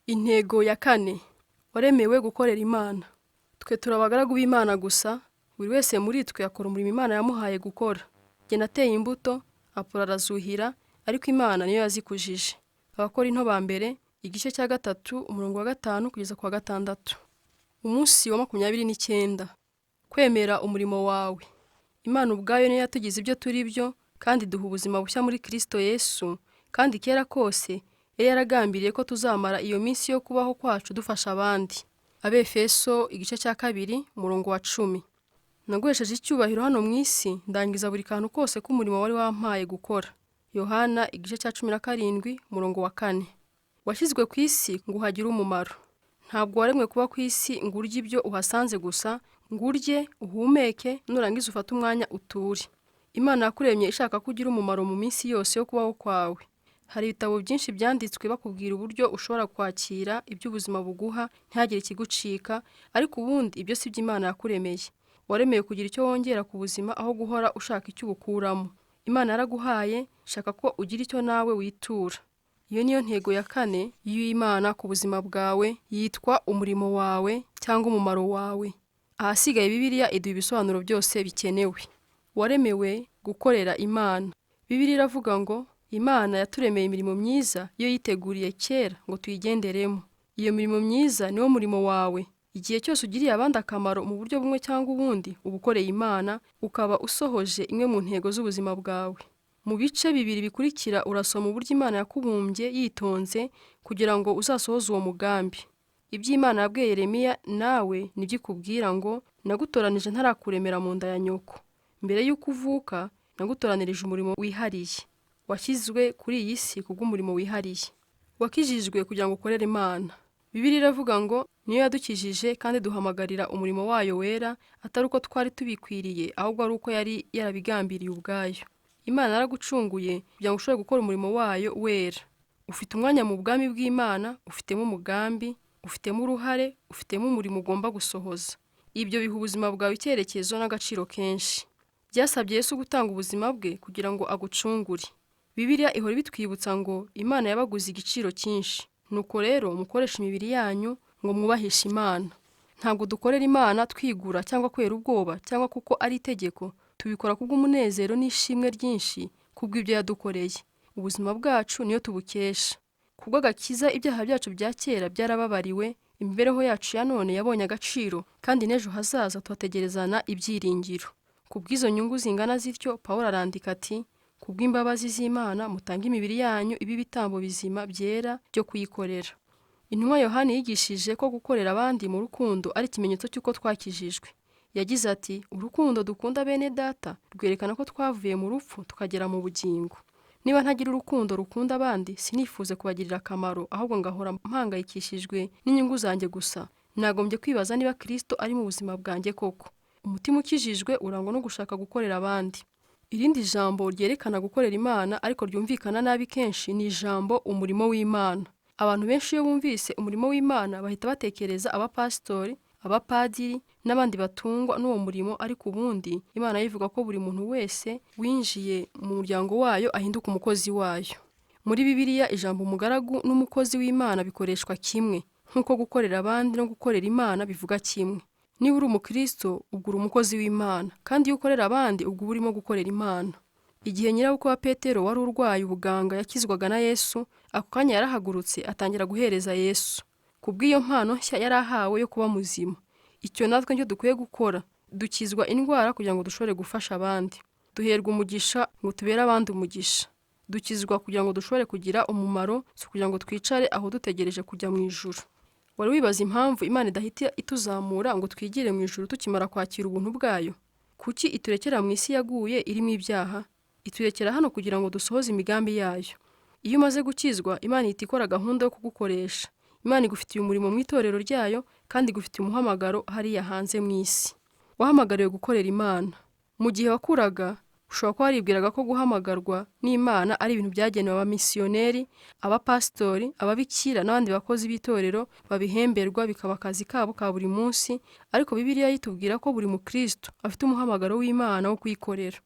Intego ya kane, waremewe gukorera Imana. Twe turi abagaragu b'Imana gusa, buri wese muri twe akora umurimo Imana yamuhaye gukora. Jye nateye imbuto, Apolo arazuhira, ariko Imana niyo yazikujije. Abakorinto ba mbere, igice cya 3, umurongo wa 5 kugeza ku wa 6. Umunsi wa 29. Kwemera umurimo wawe. Imana ubwayo niyo yatugize ibyo turi byo, kandi iduha ubuzima bushya muri Kristo Yesu, kandi kera kose yari yaragambiriye ko tuzamara iyo minsi yo kubaho kwacu dufasha abandi. Abefeso igice cya 2, umurongo wa 10. Naguhesheje icyubahiro hano mu isi, ndangiza buri kantu kose k'umurimo wari wampaye gukora. Yohana igice cya 17, umurongo wa 4. Washyizwe ku isi ngo uhagire umumaro. Ntabwo waremwe kuba ku isi ngo urye ibyo uhasanze gusa, ngo urye, uhumeke, nurangiza ufate umwanya uture. Imana yakuremye ishaka ko ugira umumaro mu minsi yose yo kubaho kwawe. Hari ibitabo byinshi byanditswe bakubwira uburyo ushobora kwakira ibyo ubuzima buguha ntihagire ikigucika, ariko ubundi ibyo si byo Imana yakuremeye. Waremewe kugira icyo wongera ku buzima aho guhora ushaka icyo ubukuramo. Imana yaraguhaye, ishaka ko ugira icyo nawe witura. Iyo niyo ntego ya kane y'Imana ku buzima bwawe, yitwa umurimo wawe cyangwa umumaro wawe. Ahasigaye Bibiliya iduha ibisobanuro byose bikenewe. Waremewe gukorera Imana. Bibiliya iravuga ngo Imana yaturemeye imirimo myiza yo yiteguriye kera ngo tuyigenderemo. Iyo mirimo myiza niwo murimo wawe. Igihe cyose ugiriye abandi akamaro mu buryo bumwe cyangwa ubundi, uba ukoreye Imana, ukaba usohoje imwe mu ntego z'ubuzima bwawe. Mu bice bibiri bikurikira urasoma uburyo Imana yakubumbye yitonze kugira ngo uzasohoze uwo mugambi. Ibyo Imana yabwiye Yeremiya nawe nibyo ikubwira ngo nagutoranije ntarakuremera mu nda ya nyoko. Mbere y'uko uvuka, nagutoranirije umurimo wihariye. Washyizwe kuri iyi si kubw'umurimo wihariye. Wakijijwe kugira ngo ukorere Imana. Bibiliya iravuga ngo niyo yadukijije kandi duhamagarira umurimo wayo wera, atari uko twari tubikwiriye, ahubwo ari uko yari yarabigambiriye ubwayo. Imana yaragucunguye kugira ngo ushobore gukora umurimo wayo wera. Ufite umwanya mu bwami bw'Imana, ufitemo umugambi, ufitemo uruhare, ufitemo umurimo ugomba gusohoza. Ibyo biha ubuzima bwawe icyerekezo n'agaciro kenshi. Byasabye Yesu gutanga ubuzima bwe kugira ngo agucungure. Bibiliya ihora ibitwibutsa ngo Imana yabaguze igiciro cyinshi. Nuko rero mukoreshe imibiri yanyu ngo mwubahishe Imana. Ntabwo dukorera Imana twigura cyangwa kubera ubwoba cyangwa kuko ari itegeko, tubikora kubw'umunezero n'ishimwe ryinshi kubw'ibyo yadukoreye. Ubuzima bwacu niyo tubukesha. Kubw'agakiza ibyaha byacu bya kera byarababariwe, imibereho yacu ya none yabonye agaciro, kandi n'ejo hazaza tuhategerezana ibyiringiro. Kubw'izo nyungu zingana zityo, Pawulo arandika ati kubw'imbabazi z'Imana mutange imibiri yanyu ibe ibitambo bizima byera byo kuyikorera. Intumwa Yohani yigishije ko gukorera abandi mu rukundo ari ikimenyetso cy'uko twakijijwe. Yagize ati urukundo dukunda bene data rwerekana ko twavuye mu rupfu tukagera mu bugingo. Niba ntagira urukundo rukunda abandi, sinifuze kubagirira akamaro, ahubwo ngahora mpangayikishijwe n'inyungu zanjye gusa, nagombye kwibaza niba Kristo ari mu buzima bwanjye koko. Umutima ukijijwe urangwa no gushaka gukorera abandi. Irindi jambo ryerekana gukorera Imana ariko ryumvikana nabi kenshi ni ijambo umurimo w'Imana. Abantu benshi iyo bumvise umurimo w'Imana bahita batekereza abapasitori, abapadiri n'abandi batungwa n'uwo murimo, ariko ubundi Imana yivuga ko buri muntu wese winjiye mu muryango wayo ahinduka umukozi wayo. Muri Bibiliya ijambo umugaragu n'umukozi w'Imana bikoreshwa kimwe, nk'uko gukorera abandi no gukorera Imana bivuga kimwe. Niba uri umukristo ubwo uri umukozi w'Imana, kandi iyo ukorera abandi ubwo uba urimo gukorera Imana. Igihe nyirabukwe wa Petero wari urwaye ubuganga yakizwaga na Yesu, ako kanya yarahagurutse atangira guhereza Yesu. Kubw'iyo mpano nshya yari ahawe yo kuba muzima. Icyo natwe nicyo dukwiye gukora. Dukizwa indwara kugira ngo dushobore gufasha abandi. Duherwa umugisha ngo tubere abandi umugisha. Dukizwa kugira ngo dushobore kugira umumaro, si kugira ngo twicare aho dutegereje kujya mu ijuru. Wari wibaza impamvu Imana idahita ituzamura ngo twigire mu ijuru tukimara kwakira ubuntu bwayo? Kuki iturekera mu isi yaguye irimo ibyaha? Iturekera hano kugira ngo dusohoze imigambi yayo. Iyo umaze gukizwa, Imana ihita ikora gahunda yo kugukoresha. Imana igufitiye umurimo mu itorero ryayo kandi igufitiye umuhamagaro hariya hanze mu isi. Wahamagariwe gukorera Imana. Mu gihe wakuraga, ushobora kuba waribwiraga ko guhamagarwa n'Imana ari ibintu byagenewe abamisiyoneri, abapasitori, ababikira n'abandi bakozi b'itorero babihemberwa bikaba akazi kabo ka buri munsi, ariko Bibiliya itubwira ko buri mukristo afite umuhamagaro w'Imana wo kuyikorera.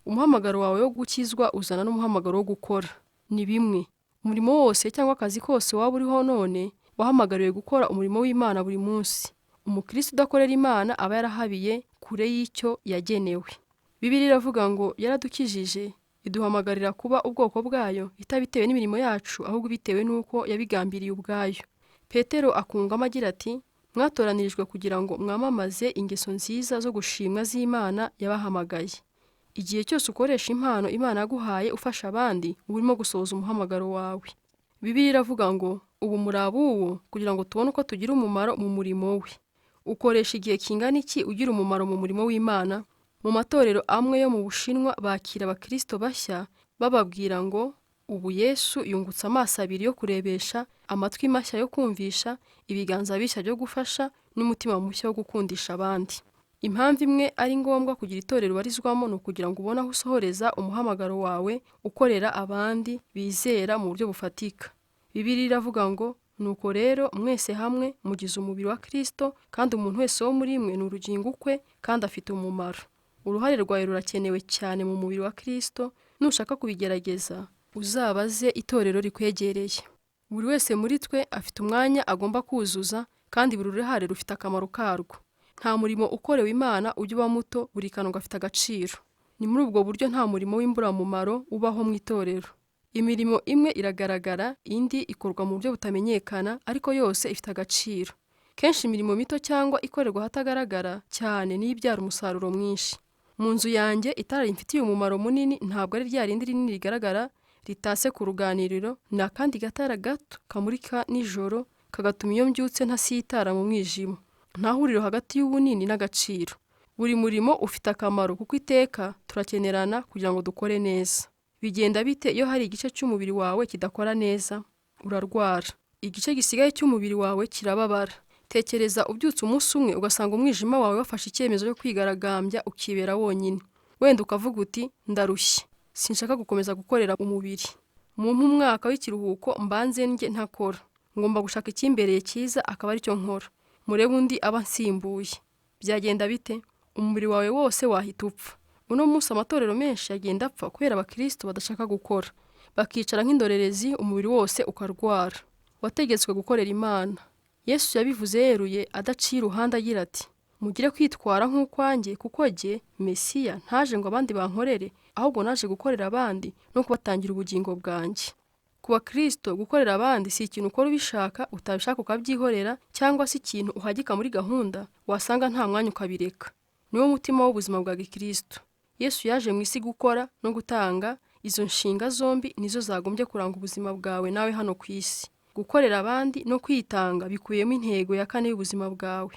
Umuhamagaro wawe wo gukizwa uzana n'umuhamagaro wo gukora. Ni bimwe. Umurimo wose cyangwa akazi kose waba uriho none Wahamagariwe gukora umurimo w'Imana buri munsi. Umukristo udakorera Imana aba yarahabiye kure y'icyo yagenewe. Bibiliya iravuga ngo yaradukijije, iduhamagarira kuba ubwoko bwayo, itabitewe n'imirimo yacu ahubwo bitewe n'uko yabigambiriye ubwayo. Petero akungamo agira ati mwatoranirijwe kugira ngo mwamamaze ingeso nziza zo gushimwa z'Imana yabahamagaye. Igihe cyose ukoresha impano Imana yaguhaye ufasha abandi, uba urimo gusohoza umuhamagaro wawe. Bibiliya iravuga ngo ubu muri ab'uwo kugira ngo tubone uko tugira umumaro mu murimo we. Ukoresha igihe kingana iki ugira umumaro mu murimo w'Imana? Mu matorero amwe yo mu Bushinwa bakira abakristo bashya bababwira ngo ubu Yesu yungutse amaso abiri yo kurebesha, amatwi mashya yo kumvisha, ibiganza bishya byo gufasha n'umutima mushya wo gukundisha abandi. Impamvu imwe ari ngombwa kugira itorero ubarizwamo ni ukugira ngo ubone aho usohoreza umuhamagaro wawe ukorera abandi bizera mu buryo bufatika. Bibiliya iravuga ngo nuko rero mwese hamwe mugize umubiri wa Kristo, kandi umuntu wese wo muri mwe ni urugingo ukwe kandi afite umumaro. Uruhare rwawe rurakenewe cyane mu mubiri wa Kristo. Nushaka kubigerageza uzabaze itorero rikwegereye. Buri wese muri twe afite umwanya agomba kuzuza, kandi buri ruhare rufite akamaro karwo. Nta murimo ukorewe Imana ujya uba muto, buri kantu gafite agaciro. Ni muri ubwo buryo nta murimo w'imburamumaro ubaho mu itorero. Imirimo imwe iragaragara, indi ikorwa mu buryo butamenyekana, ariko yose ifite agaciro. Kenshi imirimo mito cyangwa ikorerwa ahatagaragara cyane niyo ibyara umusaruro mwinshi. Mu nzu yanjye itara rimfitiye umumaro munini ntabwo ari rya rindi rinini rigaragara ritase ku ruganiriro, ni akandi gatara gato kamurika nijoro kagatuma iyo mbyutse ntasitara mu mwijima. Nta huriro hagati y'ubunini n'agaciro. Buri murimo ufite akamaro kuko iteka turakenerana kugira ngo dukore neza. Bigenda bite iyo hari igice cy'umubiri wawe kidakora neza? Urarwara. Igice gisigaye cy'umubiri wawe kirababara. Tekereza ubyutse umunsi umwe ugasanga umwijima wawe wafashe icyemezo cyo kwigaragambya ukibera wonyine. Wenda ukavuga uti ndarushye, sinshaka gukomeza gukorera umubiri. Mumpe umwaka w'ikiruhuko mbanze ndye ntakora. Ngomba gushaka ikimbereye cyiza akaba aricyo nkora. Murebe undi aba ansimbuye. Byagenda bite? Umubiri wawe wose wahita upfa. Uno munsi amatorero menshi agenda apfa kubera abakristo badashaka gukora. Bakicara nk'indorerezi umubiri wose ukarwara. Wategetswe gukorera Imana. Yesu yabivuze yeruye adaciye iruhande agira ati mugire kwitwara nk'ukwanjye kuko jye Mesiya ntaje ngo abandi bankorere, ahubwo naje gukorera abandi no kubatangira ubugingo bwanjye. Ku bakristo gukorera abandi si ikintu ukora ubishaka, utabishaka ukabyihorera, cyangwa se ikintu uhagika muri gahunda wasanga nta mwanya ukabireka. Niwo mutima w'ubuzima bwa gikristo. Yesu yaje mu isi gukora no gutanga, izo nshinga zombi nizo zagombye kuranga ubuzima bwawe nawe hano ku isi. Gukorera abandi no kwitanga bikubiyemo intego ya kane y'ubuzima bwawe.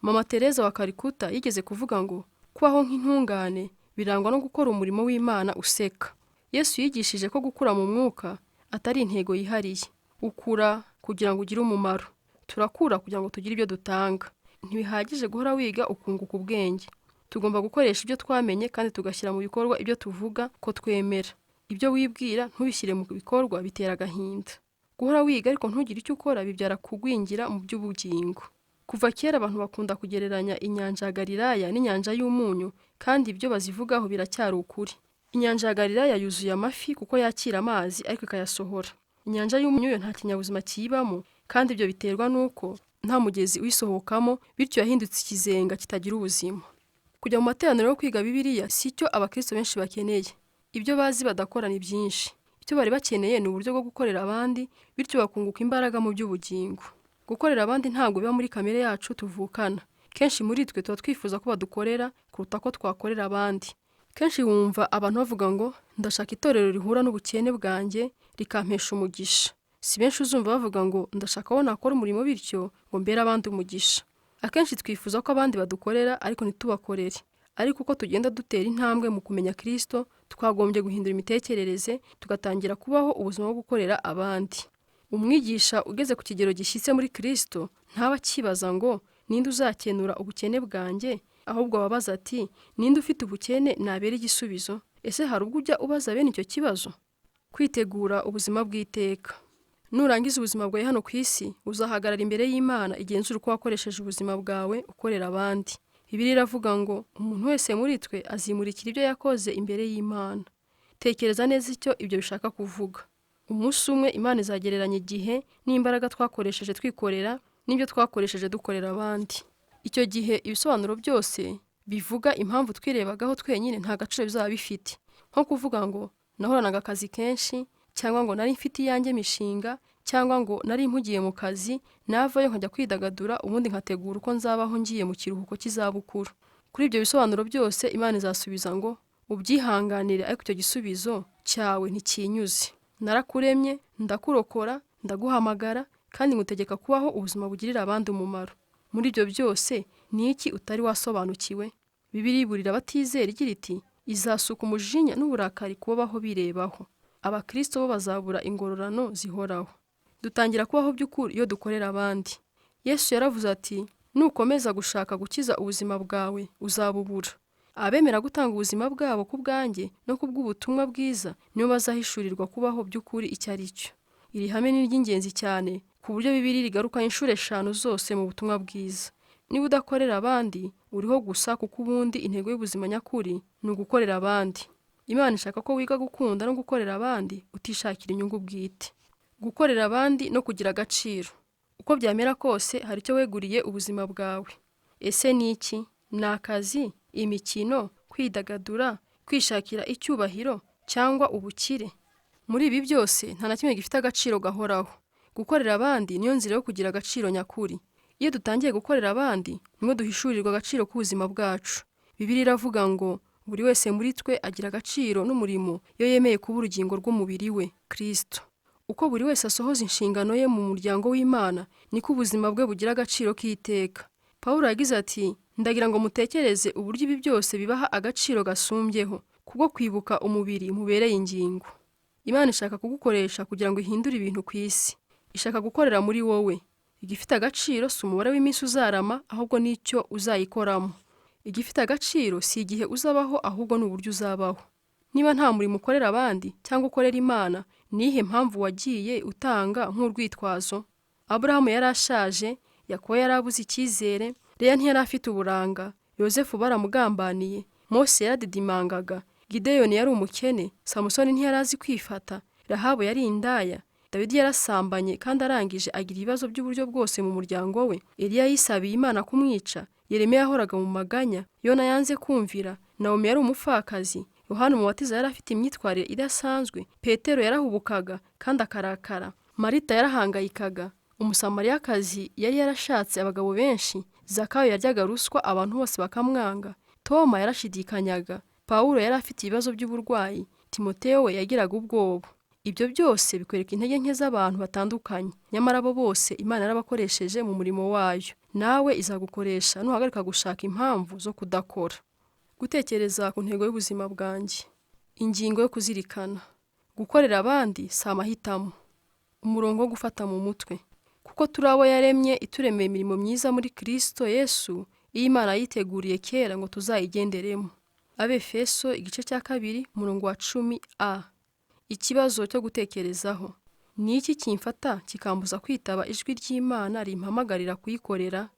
Mama Teresa wa Calcutta yigeze kuvuga ngo kubaho nk'intungane birangwa no gukora umurimo w'Imana useka. Yesu yigishije ko gukura mu mwuka atari intego yihariye. Ukura kugira ngo ugire umumaro. Turakura kugira ngo tugire ibyo dutanga. Ntibihagije guhora wiga ukunguka ubwenge. Tugomba gukoresha ibyo twamenye kandi tugashyira mu bikorwa ibyo tuvuga ko twemera. Ibyo wibwira ntubishyire mu bikorwa bitera agahinda. Guhora wiga ariko ntugire icyo ukora bibyara kugwingira mu by'ubugingo. Kuva kera abantu bakunda kugereranya inyanja ya Galilaya n'inyanja y'umunyu, kandi ibyo bazivugaho biracyari ukuri. Inyanja ya Galilaya yuzuye amafi kuko yakira amazi ariko ikayasohora. Inyanja y'umunyu yo nta kinyabuzima kiyibamo, kandi ibyo biterwa n'uko nta mugezi uyisohokamo, bityo yahindutse ikizenga kitagira ubuzima. Kujya mu materaniro yo kwiga Bibiliya si cyo abakristo benshi bakeneye. Ibyo bazi badakora ni byinshi. Icyo bari bakeneye ni uburyo bwo gukorera abandi, bityo bakunguka imbaraga mu by'ubugingo. Gukorera abandi ntabwo biba muri kamere yacu tuvukana. Kenshi muri twe tuba twifuza ko badukorera kuruta ko twakorera abandi. Kenshi wumva abantu bavuga ngo ndashaka itorero rihura n'ubukene bwanjye rikampesha umugisha. Si benshi uzumva bavuga ngo ndashaka aho nakora umurimo bityo ngo mbere abandi umugisha. Akenshi twifuza ko abandi badukorera ariko ntitubakorere. Ariko uko tugenda dutera intambwe mu kumenya Kristo, twagombye guhindura imitekerereze tugatangira kubaho ubuzima bwo gukorera abandi. Umwigisha ugeze ku kigero gishyitse muri Kristo ntaba akibaza ngo ninde uzakenura ubukene bwanjye, ahubwo aba abaza ati ninde ufite ubukene nabera igisubizo? Ese hari ubwo ujya ubaza bene icyo kibazo? Kwitegura ubuzima bw'iteka. Nurangiza ubuzima bwawe hano ku isi, uzahagarara imbere y'Imana igenzura uko wakoresheje ubuzima bwawe ukorera abandi. Bibiliya iravuga ngo umuntu wese muri twe azimurikira ibyo yakoze imbere y'Imana. Tekereza neza icyo ibyo bishaka kuvuga. Umunsi umwe Imana izagereranya igihe n'imbaraga twakoresheje twikorera n'ibyo twakoresheje dukorera abandi. Icyo gihe ibisobanuro byose bivuga impamvu twirebagaho twenyine nta gaciro bizaba bifite. Nko kuvuga ngo nahoranaga akazi kenshi, cyangwa ngo nari mfite iyanjye mishinga, cyangwa ngo nari mpugiye mu kazi, navayo nkajya kwidagadura ubundi nkategura uko nzabaho ngiye mu kiruhuko cy'izabukuru. Kuri ibyo bisobanuro byose Imana izasubiza ngo ubyihanganire, ariko icyo gisubizo cyawe ntikinyuze. Narakuremye, ndakurokora, ndaguhamagara kandi ngutegeka kubaho ubuzima bugirira abandi umumaro. Muri ibyo byose ni iki utari wasobanukiwe? Bibiliya iburira abatizera igira iti izasuka umujinya n'uburakari ku babaho birebaho. Abakristo bo bazabura ingororano zihoraho. Dutangira kubaho by'ukuri iyo dukorera abandi. Yesu yaravuze ati nukomeza gushaka gukiza ubuzima bwawe uzabubura. Abemera gutanga ubuzima bwabo ku bwanjye no ku bw'ubutumwa bwiza nibo bazahishurirwa kubaho by'ukuri icyo ari cyo. Iri hame ni iry'ingenzi cyane ku buryo Bibiliya rigaruka inshuro 5 zose mu butumwa bwiza. Niba udakorera abandi, uriho gusa kuko ubundi intego y'ubuzima nyakuri ni ugukorera abandi. Imana ishaka ko wiga gukunda no gukorera abandi utishakira inyungu bwite. Gukorera abandi no kugira agaciro. Uko byamera kose hari icyo weguriye ubuzima bwawe. Ese ni iki? Ni akazi, imikino, kwidagadura, kwishakira icyubahiro cyangwa ubukire? Muri ibi byose nta na kimwe gifite agaciro gahoraho. Gukorera abandi niyo nzira yo kugira agaciro nyakuri. Iyo dutangiye gukorera abandi nimwo duhishurirwa agaciro k'ubuzima bwacu. Bibiliya iravuga ngo buri wese muri twe agira agaciro n'umurimo iyo yemeye kuba urugingo rw'umubiri we, Kristo. Uko buri wese asohoza inshingano ye mu muryango w'Imana, niko ubuzima bwe bugira agaciro k'iteka. Pawulo yagize ati ndagira ngo mutekereze uburyo ibi byose bibaha agaciro gasumbyeho, kubwo kwibuka umubiri mubereye ingingo. Imana ishaka kugukoresha kugira ngo ihindure ibintu ku isi. Ishaka gukorera muri wowe. Igifite agaciro si umubare w'iminsi uzarama, ahubwo n'icyo uzayikoramo. Igifite agaciro si igihe uzabaho, ahubwo ni uburyo uzabaho. Niba nta murimo ukorera abandi cyangwa ukorera Imana, ni iyihe mpamvu wagiye utanga nk'urwitwazo? Aburahamu yari ashaje, Yakobo yari abuze icyizere, Leya ntiyari afite uburanga, Yozefu baramugambaniye, Mose yaradidimangaga, Gideyoni yari umukene, Samusoni ntiyari azi kwifata, Rahabu yari indaya, Dawidi yarasambanye kandi arangije agira ibibazo by'uburyo bwose mu muryango we, Eliya yisabiye Imana kumwica, Yeremiya yahoraga mu maganya, Yona yanze kumvira, Nawomi yari umupfakazi, Yohana Umubatiza yari afite imyitwarire idasanzwe, Petero yarahubukaga kandi akarakara, Marita yarahangayikaga, Umusamariyakazi yari yarashatse abagabo benshi, Zakayo yaryaga ruswa abantu bose bakamwanga, Toma yarashidikanyaga, Pawulo yari afite ibibazo by'uburwayi, Timoteyo we yagiraga ubwoba. Ibyo byose bikwereka intege nke z'abantu batandukanye, nyamara abo bose Imana yarabakoresheje mu murimo wayo. Nawe izagukoresha nuhagarika gushaka impamvu zo kudakora. Gutekereza ku ntego y'ubuzima bwanjye. Ingingo yo kuzirikana. Gukorera abandi si amahitamo. Umurongo wo gufata mu mutwe. Kuko turi abo yaremye ituremeye imirimo myiza muri Kristo Yesu, iyo Imana yiteguriye kera ngo tuzayigenderemo. Abefeso igice cya 2 umurongo wa 10a. Ikibazo cyo gutekerezaho. Ni iki kimfata kikambuza kwitaba ijwi ry'Imana rimpamagarira kuyikorera?